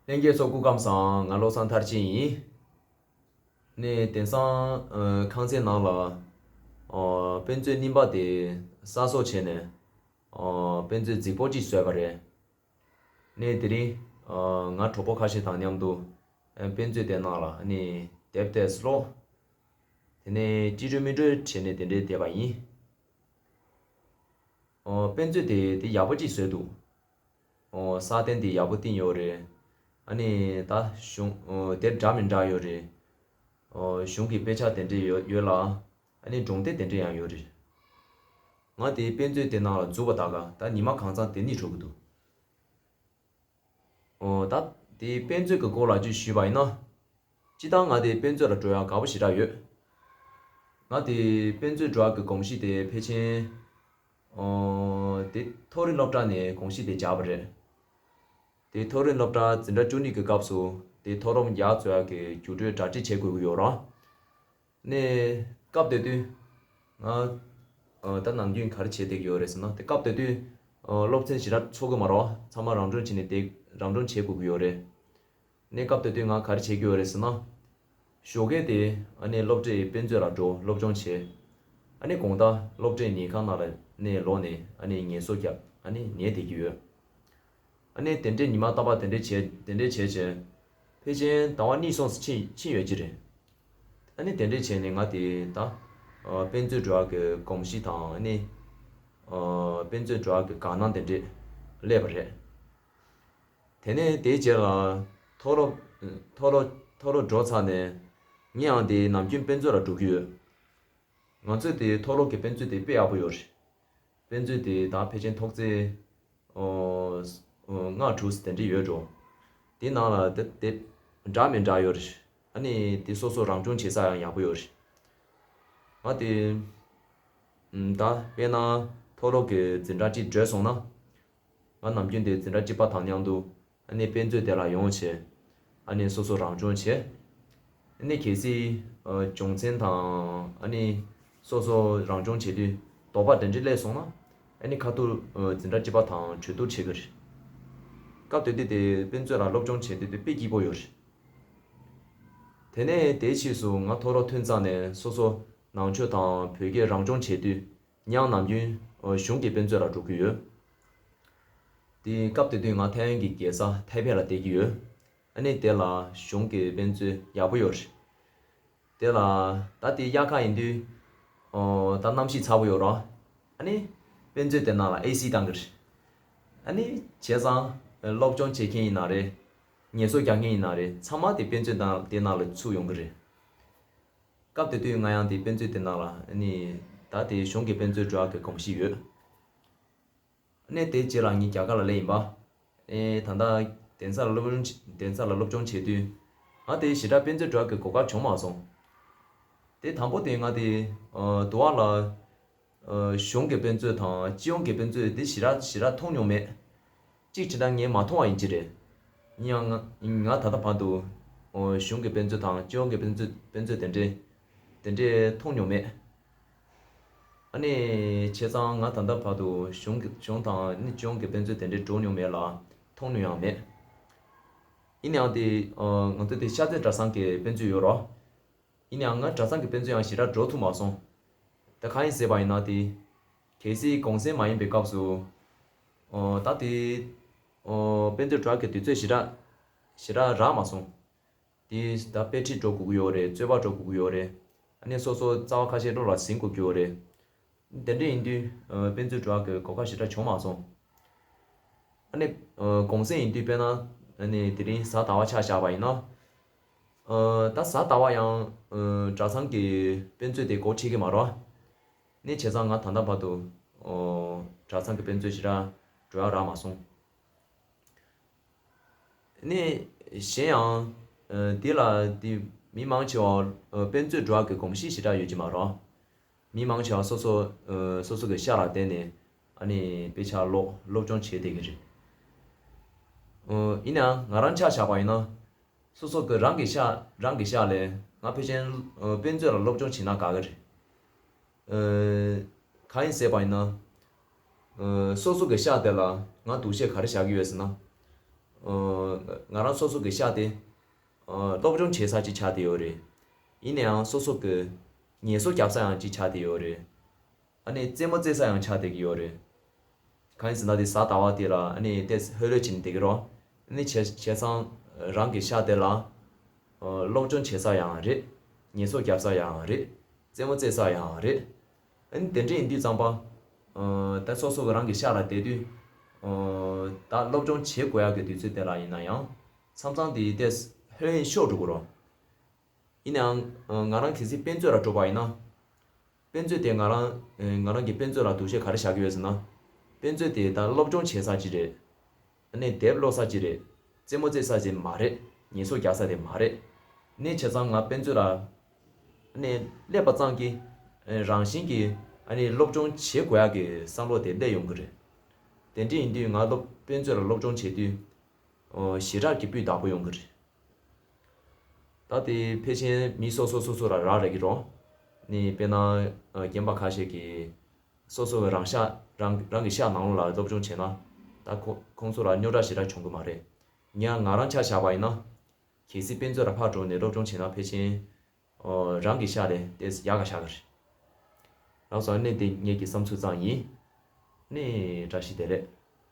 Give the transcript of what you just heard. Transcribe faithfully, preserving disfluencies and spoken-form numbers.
ལྷན་རྒྱས་ཚོ་སྐུ་ཁམས་བཟང་། ང་བློ་བཟང་མཐར་ཕྱིན་ཡིན། ནས་དེང་སང་ཨ་ཁང་ཚན་ནང་ལ་ཨ་དཔེ་མཛོད་རྙིང་པ་དེ་གསར་བཟོ་བྱས་ནས་ཨ་དཔེ་མཛོད་རྫིག་པོ་ཅིག་བཟོས་པ་རེད། ནས་དེ་རིང་ཨ་ང་གྲོགས་པོ་ཁ་ཤས་དང་མཉམ་དུ་ཨ་དཔེ་མཛོད་དེ་ནང་ལ་ནས་དེབ་དེ་ཀློག་དེ་ནས་ཅི་འགྲོ་མི་འགྲོ་བྱས་ནས་དེ་འདྲའི་བསྡད་པ་ཡིན། ཨོ། དཔེ་མཛོད་དེ་དེ་ཡག་པོ་ཅིག་བཟོས་འདུག་ཨོ། ས་གདན་དེ་ཡག་པོ་བཏིང་ཡོད་རེད། ཨ་ནི་ད་གཞུང་ཨོ་དེབ་འདྲ་མི་འདྲ་ཡོད་རེད། ཨོ། གཞུང་གི་དཔེ་ཆ་དེ་འདྲས་ཡོད་ཡོད་ལ། ཨ་ནི་སྒྲུང་དེབ་དེ་འདྲས་ཡང་ཡོད་རེད། ང་དེ་དཔེ་མཛོད་དེ་ནང་ལ་འཛུལ་བ་ད་ག་ད་ཉི་མ་གང་ཚང་དེ་ནི་འགྲོ་གི་འདུག་ཨོ། ད་དེ་དཔེ་མཛོད་ཀྱི་སྐོར་ལ་ཅིག་ཞུས་པ་ཡིན་ན། སྤྱིར་བཏང་ང་དེ་དཔེ་མཛོད་ལ་འགྲོ་ཡག་དགའ་པོ་ཞེ་དྲག་ཡོད། ང་དེ་དཔེ་མཛོད་འགྲོ་ཡག་གི་གོམས་གཤིས་དེ་ཕལ་ཆེར། ཨོ། དེ་མཐོ་རིམ་སློབ་གྲྭ་ནས་གོམས་གཤིས་དེ་སྦྱངས་པ་རེད། དེ་མཐོ་རིམ་སློབ་གྲྭ་འཛིན་གྲྭ་བཅུ་གཉིས་ཀྱི་སྐབས་སུ་དེ་མཐོ་རིམ་ཡར་འཛུལ་ཡག་གི་རྒྱུགས་སྤྲོད་གྲ་སྒྲིག་བྱེད་དགོས་ཀྱི་ཡོད་རེད། ནས་སྐབས་དེ་དུས་ང་ཨ་ད་ནམ་རྒྱུན་ག་རེ་བྱེད་བསྡད་ཀྱི་ཡོད་རེད་ཟེར་ན། དེ་སྐབས་དེ་དུས་ཨ་སློབ་ཚན་ཞེ་དྲག་ཚོགས་ཀྱི་མ་རེད། ཚང་མ་རང་སྦྱོང་བྱས་ནས་དེ་རང་སྦྱོང་བྱེད་དགོས་ཀྱི་ཡོད་རེད། ནས་སྐབས་དེ་དུས་ང་ག་རེ་བྱེད་ཀྱི་ཡོད་རེད་ཟེར་ན། ཞོགས་ཀས་དེ་ཨ་ནི་སློབ་གྲྭའི་དཔེ་མཛོད་ལ་འགྲོ། སློབ་སྦྱོང་བྱེད། ཨ་ནི་དགོང་དག་སློབ་གྲྭའི་ཉལ་ཁང་ནང་ལ་ནས་ལོག་ནས་ཨ་ནི་ངལ་གསོ་རྒྱབ། ཨ་ནི་ཉལ་བསྡད་ཀྱི་ཡོད། ཨ་ནི་དེ་འདྲའི་ཉི་མ་རྟག་པར་དེ་འདྲའི་བྱས་དེ་འདྲའི་བྱས་བྱས། ཕལ་ཆེར་ཟླ་བ་གཉིས་གསུམ་ཕྱིན་ཕྱིན་ཡོད་ཀྱི་རེད། ཨ་ནི་དེ་འདྲའི་བྱས་ནས་ང་དེ་ད་ཨ་དཔེ་མཛོད་འགྲོ་ཡག་གི་གོམས་གཤིས་དང་། ཨ་ནི་ཨ་དཔེ་མཛོད་འགྲོ་ཡག་གི་དགའ་སྣང་དེ་འདྲས་སླེབས་པ་རེད། དེ་ནས་དེའི་རྗེས་ལ་མཐོ་སློབ་མཐོ་སློབ་མཐོ་སློབ་འགྲོ་ཚར་ནས་ངས་ཡང་དེ་ནམ་རྒྱུན་དཔེ་མཛོད་ལ་འགྲོ་གི་ཡོད། ང་ཚོའི་དེ་མཐོ་སློབ་ཀྱི་དཔེ་མཛོད་དེ་དཔེ་ཡག་པོ་ཡོད་རེད། དཔེ་མཛོད་དེ་ད་ཕལ་ཆེར་ཐོག་བརྩེགས་ཨོ་ཨོ་ལྔ་དྲུག་དེ་འདྲ་ཡོད་འགྲོ། དེ་ནང་ལ་དེ་དེབ་འདྲ་མི་འདྲ་ཡོད་རེད། ཨ་ནི་དེ་སོ་སོ་རང་སྦྱོང་བྱེད་ས་ཡང་ཡག་པོ་ཡོད་རེད། ང་དེ་ཨམ་ད་དཔེར་ན་མཐོ་སློབ་ཀྱི་འཛིན་གྲྭ་གཅིག་གྲོལ་སོང་ན། ང་ནམ་རྒྱུན་དེ་འཛིན་གྲྭ་གཅིག་པ་དང་མཉམ་དུ་ཨ་ནི་དཔེ་མཛོད་དེ་ལ་ཡོང་བྱས། ཨ་ནི་སོ་སོ་རང་སྦྱོང་བྱས། ཨ་ནི་གལ་སྲིད་ཨ་སྦྱོང་ཚན་དང་ཨ་ནི་སོ་སོ་རང་སྦྱོང་བྱེད་དུས་དོགས་པ་དེ་འདྲ་སླེབས་སོང་ན། ཨ་ནི་ཁ་ཐུག་ཨ་འཛིན་གྲྭ་གཅིག་པ་དང་གྲོས་བསྡུར་བྱེད་ཀྱི་རེད། སྐབས་དེ་དུས་དེ་དཔེ་མཛོད་ལ་སློབ་སྦྱོང་བྱེད་དུས་དེ་དཔེ་སྐྱིད་པོ་ཡོད་རེད། དེ་ནས་དེའི་ཕྱིས་སུ་ང་མཐོ་སློབ་ཐོན་ཚར་ནས་སོ་སོ་ནང་ཆོས་དང་བོད་སྐད་རང་སྦྱོང་བྱེད་དུས། ཡང་ནམ་རྒྱུན་གཞུང་གི་དཔེ་མཛོད་ལ་འགྲོ་གི་ཡོད། དེ་སྐབས་དེ་དུས་ང་ཐའེ་ཝན་གྱི་རྒྱལ་ས་ཐའེ་པེ་ལ་བསྡད་ཀྱི་ཡོད། ཨ་ནི་དེ་ལ་གཞུང་གི་དཔེ་མཛོད་ཡག་པོ་ཡོད་རེད། དེ་ལ་ད་དེ་དབྱར་ཁ་ཡིན་དུས་ཨོ་ད་གནམ་གཤིས་ཚ་པོ་ཡོད་རེད། ཨ་ནི་དཔེ་མཛོད་དེ་ནང་ལ་ཨེ་སི་བཏང་གི་རེད། ཨ་ནི་བྱས་ཙང་སློབ་སྦྱོང་བྱེད་མཁན་ཡིན་ན་རེད། ངལ་གསོ་རྒྱག་མཁན་ཡིན་ན་རེད། ཚང་མ་དེ་དཔེ་མཛོད་ནང་དེ་ནང་ལ་ཚུད་ཡོང་གི་རེད། སྐབས་དེ་དུས་ང་ཡང་དེ་དཔེ་མཛོད་དེ་ནང་ལ་ཨ་ནི་ད་དེ་གཞུང་གི་དཔེ་མཛོད་འགྲོ་ཡག་གི་གོམས་གཤིས་ཡོད། ཨ་ནི་དེའི་རྗེས་ལ་ངས་རྒྱ་གར་ལ་སླེབས་ཡིན་པ། ཨེ་ད་ལྟ་གདན་ས་ལ་སློབ་སྦྱོང་བྱེད་གདན་ས་ལ་སློབ་སྦྱོང་བྱེད་དུས། ང་དེ་ཞེ་དྲག་དཔེ་མཛོད་འགྲོ་ཡག་གི་གོ་སྐབས་བྱུང་མ་སོང་། དེ་དང་པོ་དེ་ང་དེ་ཨ་དུ་བ་ལ་ཨ་གཞུང་གི་དཔེ་མཛོད་དང་སྤྱི་ཡོངས་ཀྱི་དཔེ་མཛོད་དེ་ཞེ་དྲག་ཞེ་དྲག་མཐོང་མྱོང་མེད། གཅིག་བྱས་ན་ངས་མ་མཐོང་བ་ཡིན་གྱི་རེད། ཡིན་ཡང་ང་ང་ད་ལྟ་བར་དུ་ཨོ་གཞུང་གི་དཔེ་མཛོད་དང་སྤྱི་ཡོངས་ཀྱི་དཔེ་མཛོད་དཔེ་མཛོད་དེ་འདྲའི་དེ་འདྲའི་མཐོང་མྱོང་མེད། ཨ་ནི་བྱས་ཙང་ང་ད་ལྟ་བར་དུ་གཞུང་གི་གཞུང་དང་ཨ་ནི་སྤྱི་ཡོངས་ཀྱི་དཔེ་མཛོད་དེ་འདྲའི་འགྲོ་མྱོང་མེད་ལ་མཐོང་མྱོང་ཡང་མེད། ཡིན་ཡང་དེ་ཨོ་ང་ཚོ་དེ་ཤར་རྩེ་གྲྭ་ཚང་གི་དཔེ་མཛོད་ཡོད་རོ། ཡིན་ཡང་ང་གྲྭ་ཚང་གི་དཔེ་མཛོད་ཡང་ཞེ་དྲག་འགྲོ་ཐུབ་མ་སོང་། ད་གང་ཡིན་ཟེར་བ་ཡིན་ན་དེ། གལ་སྲིད་གུང་སེང་མ་ཡིན་པའི་སྐབས་སུ། ཨོ་ད་དེ། ཨོ་དཔེ་མཛོད་འགྲོ་ཡག་གི་དུས་ཚོད་ཞེ་དྲག་ཞེ་དྲག་རག་མ་སོང་། དེ་ད་དཔེ་ཁྲིད་འགྲོ་དགོས་ཀྱི་ཡོད་རེད། རྩོད་པ་འགྲོ་དགོས་ཀྱི་ཡོད་རེད། ཨ་ནི་སོ་སོ་རྩ་བ་ཁ་ཤས་བློ་ལ་ཟིན་དགོས་ཀྱི་ཡོད་རེད། དེ་འདྲ་ཡིན་དུས་ཨ་དཔེ་མཛོད་འགྲོ་ཡག་གི་གོ་སྐབས་ཞེ་དྲག་བྱུང་མ་སོང་། ཨ་ནི་ཨ་གུང་སེང་ཡིན་དུས་དཔེར་ན་ཨ་ནི་དེ་རིང་གཟའ་ཟླ་བ་ཆ་བཞག་པ་ཡིན་ན། ཨ་ད་གཟའ་ཟླ་བ་ཡང་ཨ་གྲྭ་ཚང་གི་དཔེ་མཛོད་དེ་སྒོ་ཕྱེ་གི་མ་རེད། ནི་བྱས་ཙང་ང་ད་ལྟ་བར་དུ་ཨོ་གྲྭ་ཚང་གི་དཔེ་མཛོད་ཞེ་དྲག་འགྲོ་ཡག་རག་མ་སོང་། ནི་གཞན་ཡང་ཨ་འདི་ལ་འདི་མི་མང་ཆེ་བ་ཨ་དཔེ་མཛོད་འགྲོ་ཡག་གི་གོམས་གཤིས་ཞེ་དྲག་ཡོད་ཀྱི་མ་རེད། མི་མང་ཆེ་བ་སོ་སོ་ཨ་སོ་སོ་གི་ཤག་ལ་བསྡད་ནས་ཨ་ནི་དཔེ་ཆ་ཀློག་སློབ་སྦྱོང་བྱེད་བསྡད་ཀྱི་རེད། ཨོ་ཡིན་ནའང་ང་རང་ཆ་བཞག་པ་ཡིན་ན། སོ་སོ་གི་རང་གི་ཤག་རང་གི་ཤག་ལས་ང་ཕལ་ཆེར་ཨ་དཔེ་མཛོད་ལ་སློབ་སྦྱོང་བྱེད་ན་དགའ་གི་རེད། ཨ་གང་ཡིན་ཟེར་བ་ཡིན་ན། ཨ་སོ་སོ་གི་ཤག་དེ་ལ་ང་འདུ་ཤེས་ག་རེ་བཞག་གི་ཡོད་ཟེར་ན། ང་རང་སོ་སོ་གི་ཤ་དེ་སློབ་སྦྱོང་བྱེད་ས་ཅིག་ཆགས་བསྡད་ཡོད་རེད། ཡིན་ན་ཡང་སོ་སོ་གི་ངལ་གསོ་རྒྱབ་ས་ཡང་ཅིག་ཆགས་བསྡད་ཡོད་རེད། ཨ་ནི་རྩེད་མོ་རྩེ་ས་ཡང་ཆགས་བསྡད་ཀྱི་ཡོད་རེད། གང་ཡིན་ཟེར་ན་དེ་གཟའ་ཟླ་བ་དེ་ལ་ཨ་ནི་ཏོག་ཙམ་ལྷོད་ལྷོད་བྱས་ནས་བསྡད་ཀྱི་རེད། ཨ་ནི་བྱས་བྱས་ཙང་རང་གི་ཤ་དེ་ལ་སློབ་སྦྱོང་བྱེད་ས་ཡང་རེད། ངལ་གསོ་རྒྱབ་ས་ཡང་རེད། རྩེད་མོ་རྩེ་ས་ཡང་རེད། ཨ་ནི་དེ་འདྲ་ཡིན་དུས་ཙམ་པ། ད་སོ་སོ་གི་རང་གི་ཤ་ལ་བལྟས་དུས། ད་སློབ་སྦྱོང་བྱེད་དགོས་ཡག་གི་དུས་ཚོད་དེ་ལ་ཡིན་ན་ཡང་། མཚམས་མཚམས་དེ་ཏོག་ཙམ་ལྷོད་ཤོར་འགྲོ་གི་རེད། ཡིན་ནའང་། ང་རང་གལ་སྲིད་དཔེ་མཛོད་ལ་འགྲོ་བ་ཡིན་ན། དཔེ་མཛོད་དེ་ང་རང་། ང་རང་གི་དཔེ་མཛོད་ལ་འདུ་ཤེས་ག་རེ་བཞག་གི་ཡོད་ཟེར་ན། དཔེ་མཛོད་དེ་ད་སློབ་སྦྱོང་བྱེད་ས་ཅིག་རེད། ཨ་ནི་དེབ་ཀློག་ས་ཅིག་རེད། རྩེད་མོ་རྩེ་ས་ཅིག་མ་རེད། ངལ་གསོ་རྒྱག་ས་དེ་མ་རེད། ནས་བྱས་ཙང་ང་དཔེ་མཛོད་ལ་ཨ་ནི་སླེབས་པ་ཙམ་གྱིས་རང་བཞིན་གྱིས་ཨ་ནི་སློབ་སྦྱོང་བྱེད་དགོས་ཡག་གི་བསམ་བློ་དེ་སླེབས་ཡོང་གི་རེད། དེ་འདྲ་ཡིན་དུས་ང་སློབ་དཔེ་མཛོད་ལ་སློབ་སྦྱོང་བྱེད་དུས། ཞེ་དྲག་གི་སྤུས་དག་པོ་ཡོང་གི་རེད། ད་དེ་ཕལ་ཆེར་མི་སོ་སོ་སོ་སོ་ལ་རག་རེད་ཀྱི་རོ། ནི་དཔེར་ན། རྒན་པ་ཁ་ཤས་ཀྱིས་སོ་སོ་གི་རང་ཤ་རང་རང་གི་ཤ་ནང་ལོགས་ལ་སློབ་སྦྱོང་བྱས་ན། ད་ཁོ་ཁོང་ཚོ་ལ་རྙོག་དྲ་ཞེ་དྲག་བྱུང་གི་མ་རེད། ཡང་ང་རང་ཆ་བཞག་པ་ཡིན་ན། གལ་སྲིད་དཔེ་མཛོད་ལ་ཕར་འགྲོ་ནས་སློབ་སྦྱོང་བྱས་ན་ཕལ་ཆེར། རང་གི་ཤ་ལས་ཏོག་ཙམ་ཡག་ག་བཞག་གི་རེད། ལགས་སོ། ཨ་ནི་དེ་ངེད་ཀྱི་བསམ་ཚུལ་ཙམ་ཡིན། ནི་བཀྲ་ཤིས་བདེ་ལེགས།